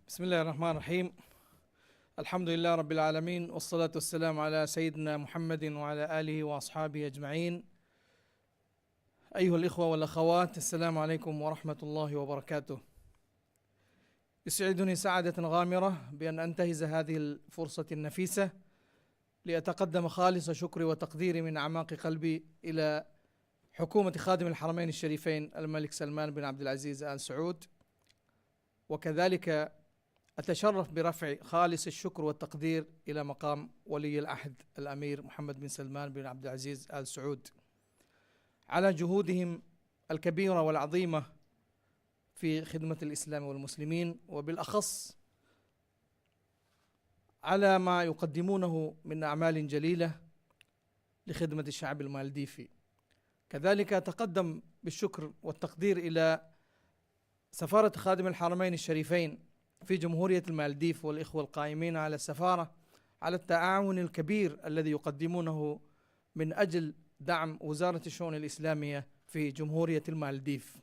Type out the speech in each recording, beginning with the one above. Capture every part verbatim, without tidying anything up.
بسم الله الرحمن الرحيم. الحمد لله رب العالمين، والصلاة والسلام على سيدنا محمد وعلى آله وأصحابه أجمعين. أيها الإخوة والأخوات، السلام عليكم ورحمة الله وبركاته. يسعدني سعادة غامرة بأن أنتهز هذه الفرصة النفيسة لأتقدم خالص شكري وتقديري من أعماق قلبي إلى حكومة خادم الحرمين الشريفين الملك سلمان بن عبد العزيز آل سعود، وكذلك أتشرف برفع خالص الشكر والتقدير إلى مقام ولي العهد الأمير محمد بن سلمان بن عبد العزيز آل سعود على جهودهم الكبيرة والعظيمة في خدمة الإسلام والمسلمين، وبالأخص على ما يقدمونه من أعمال جليلة لخدمة الشعب المالديفي. كذلك أتقدم بالشكر والتقدير إلى سفارة خادم الحرمين الشريفين في جمهورية المالديف والإخوة القائمين على السفارة على التعاون الكبير الذي يقدمونه من أجل دعم وزارة الشؤون الإسلامية في جمهورية المالديف.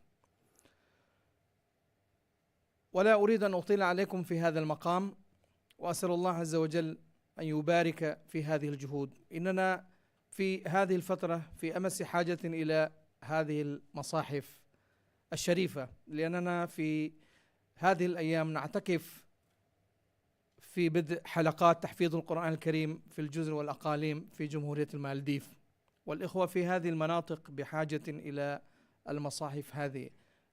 ولا أريد أن أطيل عليكم في هذا المقام، وأسأل الله عز وجل أن يبارك في هذه الجهود. إننا في هذه الفترة في أمس حاجة إلى هذه المصاحف الشريفة، لأننا في هذه الأيام نعتكف في بدء حلقات تحفيظ القرآن الكريم في الجزر والأقاليم في جمهورية المالديف، والإخوة في هذه المناطق بحاجة إلى المصاحف هذه،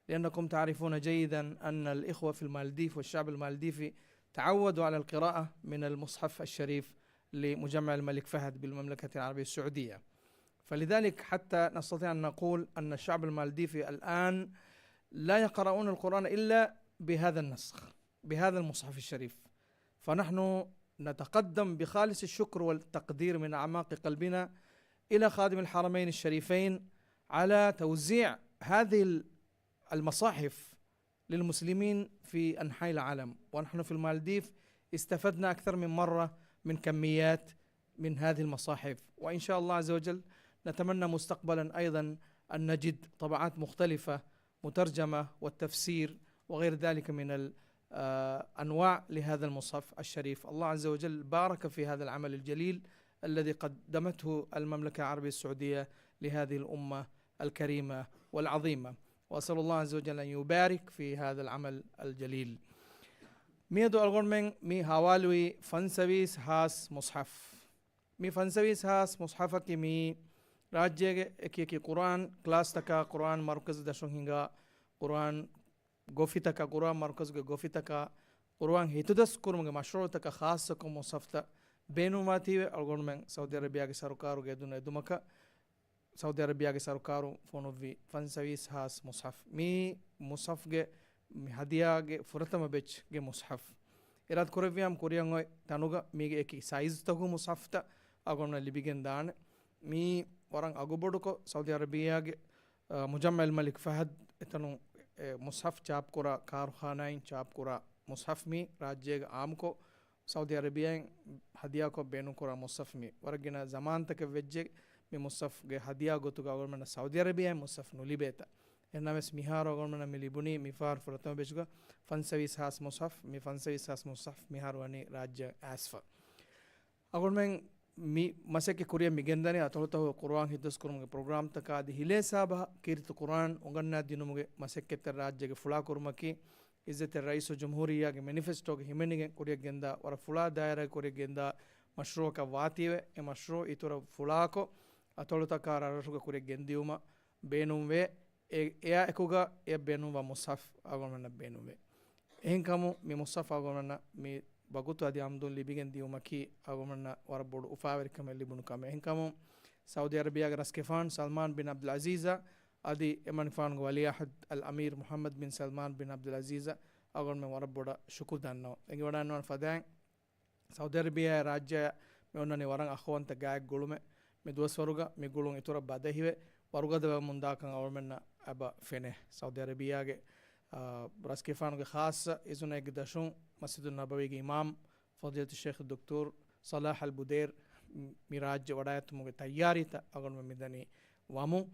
لأنكم تعرفون جيدا أن الإخوة في المالديف والشعب المالديفي تعودوا على القراءة من المصحف الشريف لمجمع الملك فهد بالمملكة العربية السعودية. فلذلك حتى نستطيع أن نقول أن الشعب المالديفي الآن لا يقرؤون القرآن إلا بهذا النسخ، بهذا المصحف الشريف. فنحن نتقدم بخالص الشكر والتقدير من أعماق قلبنا إلى خادم الحرمين الشريفين على توزيع هذه ال-، المصاحف للمسلمين في أنحاء العالم. ونحن في المالديف استفدنا أكثر من مرة من كميات من هذه المصاحف، وإن شاء الله عز وجل نتمنى مستقبلا أيضا أن نجد طبعات مختلفة مترجمة والتفسير وغير ذلك من ال-، آه، أنواع لهذا المصحف الشريف. الله عز وجل بارك في هذا العمل الجليل الذي قدمته المملكة العربية السعودية لهذه الأمة الكريمة والعظيمة، وأسأل الله عز وجل أن يبارك في هذا العمل الجليل. މިއަދު އަޅުގަނޑުމެން މި ހަވާލުވީ ފަންސަވީސް ހާސް މުޞްޙަފް. މި ފަންސަވީސް ހާސް މުޞްޙަފަކީ މި ރާއްޖޭގެ އެކި އެކި ޤުރުއާން ކްލާސްތަކާ، ޤުރުއާން މަރުކަޒު ދަށުން ހިނގާ ޤުރުއާން ގޮފިތަކާ، ޤުރުއާން މަރުކަޒުގެ ގޮފިތަކާ، ޤުރުއާން ހިތުދަސް ކުރުމުގެ މަޝްރޫޢުތަކަށް ޚާއްޞަކޮށް މުޞްޙަފްތައް ބޭނުންވާތީވެ، އަޅުގަނޑުމެން ސައުދީ އަރަބިޔާގެ ސަރުކާރުގެ ދުން އެދުމަކަށް، ސައުދީ އަރަބިޔާގެ ސަރުކާރު ފޮނުއްވި ފަންސަވީސް ހާސް މުޞްޙަފް. މީ މުޞްޙަފްގެ މި ހަދިޔާގެ ފުރަތަމަ ބެޗްގެ މުޞްޙަފް. އިރާދަ ކުރެއްވިޔާމު ކުރިއަށް އޮތް ތަނުގަ މީގެ އެކި ސައިޒްތަކުގެ މުޞްޙަފްތައް އަޅުގަނޑުމެންނަށް ލިބިގެން ދާނެ. މީ ވަރަށް އަގުބޮޑުކޮށް ސައުދީ އަރަބިޔާގެ، އަ، މުޖައްމަޢުލް މަލިކް ފަހަދް އެތަނުން، އެ، މުޞްޙަފް ޗާޕްކުރާ ކާރުޚާނާއިން ޗާޕްކުރާ މުޞްޙަފް މީ ރާއްޖޭގެ އާއްމުކޮށް ސައުދީ އަރަބިޔާއިން ހަދިޔާކޮށް ބޭނުންކުރާ މުޞްޙަފް މީ. ވަރަށް ގިނަ ޒަމާންތަކެއް ވެއްޖެ މި މުޞްޙަފްގެ ހަދިޔާ ގޮތުގަ އަޅުގަނޑުމެންނަށް ސައުދީ އަރަބިޔާއިން މުޞްޙަފް ނުލިބޭތަ. އެހެންނަމަވެސް މިހާރު އަޅުގަނޑުމެންނަށް މި ލިބުނީ މިފަހަރު ފުރަތަމަ ބެޗުގަ ފަންސަވީސް ހާސް މުޞްޙަފް. މި ފަންސަވީސް ހާސް މުޞްޙަފް މިހާރު ވަނީ ރާއްޖެ އައިސްފަ. އަޅުގަނޑުމެން މި މަސައްކަތް ކުރިއަށް މި ގެންދަނީ އަތޮޅުތަކުގެ ޤުރުއާން ހިތުދަސްކުރުމުގެ ޕްރޮގްރާމްތަކާ އަދި ހިލޭ ހިސާބަށް ކީރިތި ޤުރުއާން އުނގަންނާ ދިނުމުގެ މަސައްކަތްތައް ރާއްޖޭގެ ފުޅާކުރުމަކީ، އިއްޒަތްތެރި ރައީސުލްޖުމްހޫރިއްޔާގެ މެނިފެސްޓޯގެ ހިމެނިގެން ކުރިއަށް ގެންދާ ވަރަށް ފުޅާ ދާއިރާގެ ކުރިއަށް ގެންދާ މަޝްރޫޢަކަށް ވާތީވެ، އެ މަޝްރޫޢު އިތުރަށް ފުޅާކޮށް އަތޮޅުތަކާ ރަށްރަށުގެ ކުރިއަށް ގެންދިއުމަށް ބޭނުންވޭ. އެ، އެއާ އެކުގަ އެ ބޭނުންވާ މުޞްޙަފް އަޅުގަނޑުމެންނަށް ބޭނުންވޭ. އެހެންކަމުން މި މުޞްޙަފް އަޅުގަނޑުމެންނަށް މި ވަގުތު އަދި އަމްދުން ލިބިގެން ދިއުމަކީ އަޅުގަނޑުމެންނަށް ވަރަށް ބޮޑު އުފާވެރިކަމެއް ލިބުނު ކަމެއް. އެހެންކަމުން ސައުދީ އަރަބިޔާގެ ރަސްގެފާނު ސަލްމާން ބިން ޢަބްދުލް ޢަޒީޒަށް އަދި އެމަނިކުފާނުގެ ވަލީޢަހްދު އަލްއަމީރު މުޙައްމަދު ބިން ސަލްމާން ބިން ޢަބްދުލް ޢަޒީޒަށް އަޅުގަނޑުމެން ވަރަށް ބޮޑަށް ޝުކުރު ދަންނަވަން. އެނގިވަޑައިގަންނަވާނެ ފަދައިން، ސައުދީ އަރަބިޔާ ރާއްޖެއަށް މި އޮންނަނީ ވަރަށް އަޚުވަންތަ ގާތް ގުޅުމެއް. މި ދުވަސްވަރުގަ މި ގުޅުން އިތުރަށް ބަދަހިވެ، ވަރުގަދަ ވަމުންދާކަން އަޅުމެންނަށް އެބަ ފެނޭ. ސައުދީ އަރަބިޔާގެ، އާ، ރަސްގެފާނުގެ ޚާއްޞަ އިޒުނައެއްގެ ދަށުން މަސްޖިދުއް ނަބަވީގެ އިމާމް ފަޟީލަތު ޝޭޚް ދޮކްޓޯރު ޞަލާޙް އަލް ބުދޭރް މި ރާއްޖެ ވަޑައިގަތުމުގެ ތައްޔާރީތައް އަޅުގަނޑުމެން މިދަނީ ވަމުން.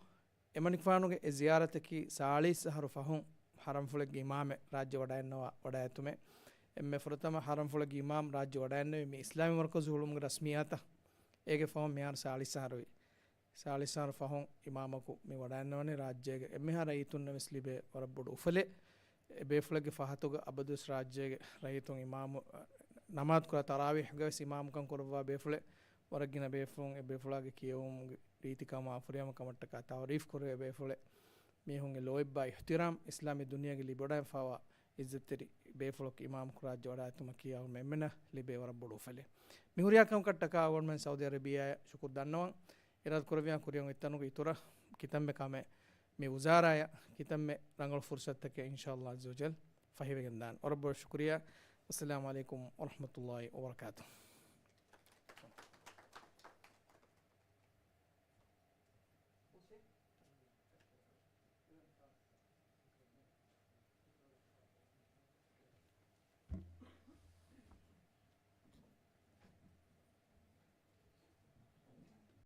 އެމަނިކުފާނުގެ އެ ޒިޔާރަތަކީ ސާޅީސް އަހަރު ފަހުން ޙަރަމްފުޅެއްގެ އިމާމެއް ރާއްޖެ ވަޑައިގަންނަވާ ވަޑައިގަތުމެއް. އެންމެ ފުރަތަމަ ޙަރަމްފުޅަކީ އިމާމް ރާއްޖެ ވަޑައިންނެވި މި އިސްލާމީ މަރުކަޒު ހުޅުމުގެ ރަސްމިއްޔާތަށް. އޭގެ ފަހުން މިހާރު ސާޅީސް އަހަރުވި. ސާޅީސް އަހަރު ފަހުން އިމާމަކު މި ވަޑައިންނެވަނީ ރާއްޖޭގެ އެންމެހާ ރައްޔިތުންނަށް ވެސް ލިބޭ ވަރަށް ބޮޑު އުފަލެއް. އެ ބޭފުޅެއްގެ ފަހަތުގަ އަބަދުވެސް ރާއްޖޭގެ ރައްޔިތުން އިމާމު، ނަމާދު ކުރާ ތަރާވީޙްގަ ވެސް އިމާމުކަން ކުރައްވާ ބޭފުޅެއް، ވަރަށް ގިނަ ބޭފުޅުން އެ ބޭފުޅާގެ ކިޔެވުމުގެ ރީތިކަމާ ފުރިހަމަ ކަމަށްޓަކާ ތަޢުރީފް ކުރެވޭ ބޭފުޅެއް. މީހުންގެ ލޯތްބާ އިޙްތިރާމް އިސްލާމީ ދުނިޔޭގެ ލިބިވަޑައިފައިވާ އިއްޒަތްތެރި ބޭފުޅަކު އިމާމްކުރާ ރާއްޖެ ވަޑައިގަތުމަކީ އަޅުގަނޑުމެންނަށް ލިބޭ ވަރަށް ބޮޑު އުފަލެއް. މި ހުރިހާ ކަމަކަށްޓަކާ އަޅުގަނޑުމެން ސައުދީ އަރަބިއްޔާއަށް ޝުކުރު ދަންނަވަން. އިރާދަ ކުރެއްވިޔާ ކުރިއަށް އޮތްތަނުގަ އިތުރަށް ކިތަންމެ ކަމެއް މި ވުޒާރާއަށް ކިތަންމެ ރަނގަޅު ފުރުސަތުތަކެއް އިންޝާﷲ ޢައްޒަ ވަޖަލް ފަހިވެގެން ދާން. ވަރަށް ބޮޑަށް ޝުކުރިއްޔާ. އައްސަލާމު ޢަލައިކުމް ވަރަޙްމަތުﷲ ވަބަރަކާތުހު.